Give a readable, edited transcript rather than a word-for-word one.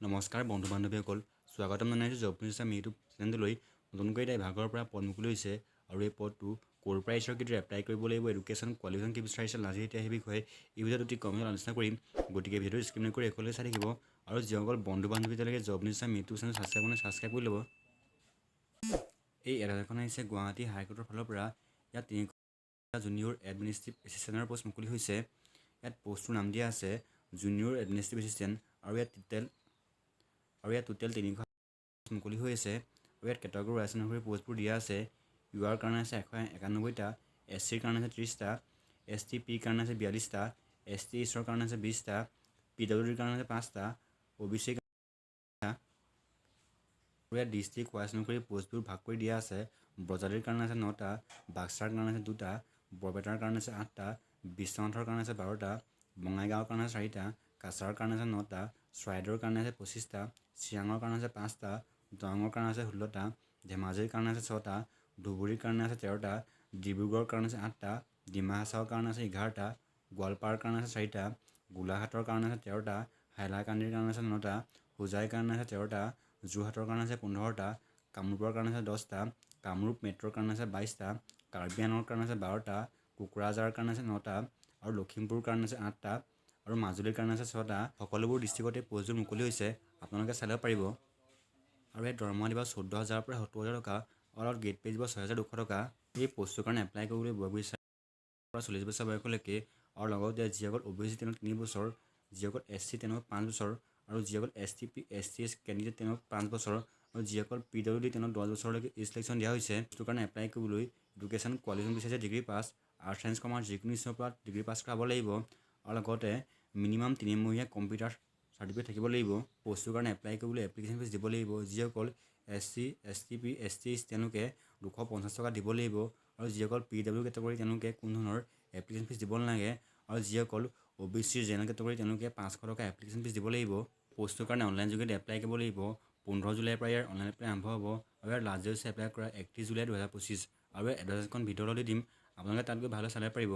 নমস্কাৰ বন্ধু বান্ধৱীসকল, স্বাগতম জনাইছোঁ জব নিউজ আছাম ইউটিউব চেনেলটোলৈ। নতুনকৈ এতিয়া বিভাগৰ পৰা পদ মুকলি হৈছে আৰু এই পদটো ক'ৰ পৰা আহিছে, কিদৰে এপ্লাই কৰিব লাগিব, এডুকেশ্যন কোৱালিফিকেশ্যন কি বিচাৰিছে, আজি এতিয়া সেই বিষয়ে এই ভিডিঅ'ত অতি কমকৈ আলোচনা কৰিম। গতিকে ভিডিঅ'টো স্কিপ নকৰি শেষলৈ চাই থাকিব আৰু যিসকল বন্ধু বান্ধৱী এতিয়ালৈকে job news Assam YouTube channel subscribe কৰে, ছাবস্ক্ৰাইব কৰি ল'ব। এই এডভাৰটাইজখন আহিছে গুৱাহাটী হাইকোৰ্টৰ ফালৰ পৰা। ইয়াত তিনি জুনিয়ৰ এডমিনিষ্ট্ৰেটিভ এছিষ্টেণ্টৰ পষ্ট মুকলি হৈছে। ইয়াত পষ্টটোৰ নাম দিয়া আছে জুনিয়ৰ এডমিনিষ্ট্ৰেটিভ এছিষ্টেণ্ট আৰু ইয়াত টোটেল 300 মুকলি হৈ আছে। আৰু ইয়াত কেটেগৰী ৱাইজ অনুসৰি পষ্টবোৰ দিয়া আছে। ইউ আৰ কাৰণে আছে 191টা, এছ চিৰ কাৰণে আছে 30টা, এছ টি পিৰ কাৰণে আছে 42টা, এছ টি এইচৰ কাৰণে আছে 20টা, পি ডাব্লিউ ডিৰ কাৰণে আছে পাঁচটা, অ' বি চিৰ। আৰু ইয়াত ডিষ্ট্ৰিক্ট ৱাইজ অনুসৰি পষ্টবোৰ ভাগ কৰি দিয়া আছে। বজালীৰ কাৰণে আছে নটা, বাক্সাৰ কাৰণে আছে দুটা, বৰপেটাৰ কাৰণে আছে আঠটা, বিশ্বনাথৰ কাৰণে আছে 12টা, বঙাইগাঁৱৰ কাৰণে আছে চাৰিটা, কাছাৰৰ কাৰণে আছে নটা, চৰাইদেউৰ কাৰণে আছে 25টা, চিৰাঙৰ কাৰণে আছে পাঁচটা, দৰঙৰ কাৰণে আছে 16টা, ধেমাজিৰ কাৰণে আছে ছটা, ধুবুৰীৰ কাৰণে আছে 13টা, ডিব্ৰুগড়ৰ কাৰণে আছে আঠটা, ডিমা হাছাওৰ কাৰণে আছে 11টা, গোৱালপাৰাৰ কাৰণে আছে চাৰিটা, গোলাঘাটৰ কাৰণে আছে 13টা, হাইলাকান্দিৰ কাৰণে আছে নটা, হোজাইৰ কাৰণে আছে 13টা, যোৰহাটৰ কাৰণে আছে 15টা, কামৰূপৰ কাৰণে আছে 10টা, কামৰূপ মেট্ৰ'ৰ কাৰণে আছে 22টা, কাৰ্বি আংলঙৰ কাৰণে আছে 12টা, কোকৰাঝাৰৰ কাৰণে আছে নটা আৰু লখিমপুৰৰ কাৰণে আছে আঠটা আৰু মাজুলীৰ কাৰণে আছে ছটা। সকলোবোৰ ডিষ্ট্ৰিক্টতে পষ্টবোৰ মুকলি হৈছে, আপোনালোকে চাই ল'ব পাৰিব। আৰু ইয়াত দৰমহা দিব 14 হাজাৰৰ পৰা 70 হাজাৰ টকা আৰু লগত গ্ৰেড পে' দিব 6200 টকা। এই পষ্টটোৰ কাৰণে এপ্লাই কৰিবলৈ বয়স বিচাৰে পৰা 40 বছৰ বয়সলৈকে আৰু লগতে যিসকল অ' বি চি তেওঁলোক 3 বছৰ, যিসকল এছ চি তেওঁলোক 5 বছৰ আৰু যিসকল S T P, S T H candidate তেওঁলোক 5 বছৰ আৰু যিসকল পি ডাব্লিউ ডি তেওঁলোক 10 বছৰলৈকে এজ ৰিলেক্সেশ্যন দিয়া হৈছে। পষ্টটোৰ কাৰণে এপ্লাই কৰিবলৈ এডুকেশ্যন কোৱালিফিকেশ্যন বিচাৰিছে degree pass, arts, science, commerce যিকোনো ষ্ট্ৰীমৰ পৰা ডিগ্ৰী পাছ কৰাব লাগিব আৰু লগতে মিনিমাম তিনিমহীয়া কম্পিউটাৰ চাৰ্টিফিকেট থাকিব লাগিব। পষ্টটোৰ কাৰণে এপ্লাই কৰিবলৈ এপ্লিকেশ্যন ফিজ দিব লাগিব। যিসকল S C, S T P, S T H তেওঁলোকে 250 টকা দিব লাগিব আৰু যিসকল পি ডাব্লিউ কেটেগৰী তেওঁলোকে কোনো ধৰণৰ এপ্লিকেশ্যন ফিজ দিব নালাগে আৰু যিসকল অ' বি চি জেনেৰেল কেটেগৰী তেওঁলোকে 500 টকা এপ্লিকেশ্যন ফিজ দিব লাগিব। পষ্টটোৰ কাৰণে অনলাইন যোগেদি এপ্লাই কৰিব লাগিব। 15 জুলাইৰ পৰা ইয়াৰ অনলাইন এপ্লাই আৰম্ভ হ'ব আৰু ইয়াৰ লাষ্ট ডেট হৈছে এপ্লাই কৰা 31 জুলাই 2025। আৰু ইয়াৰ এডভাৰটাইজখন ভিডিঅ'ত দি দিম, আপোনালোকে তাত গৈ ভালদৰে চাব পাৰিব।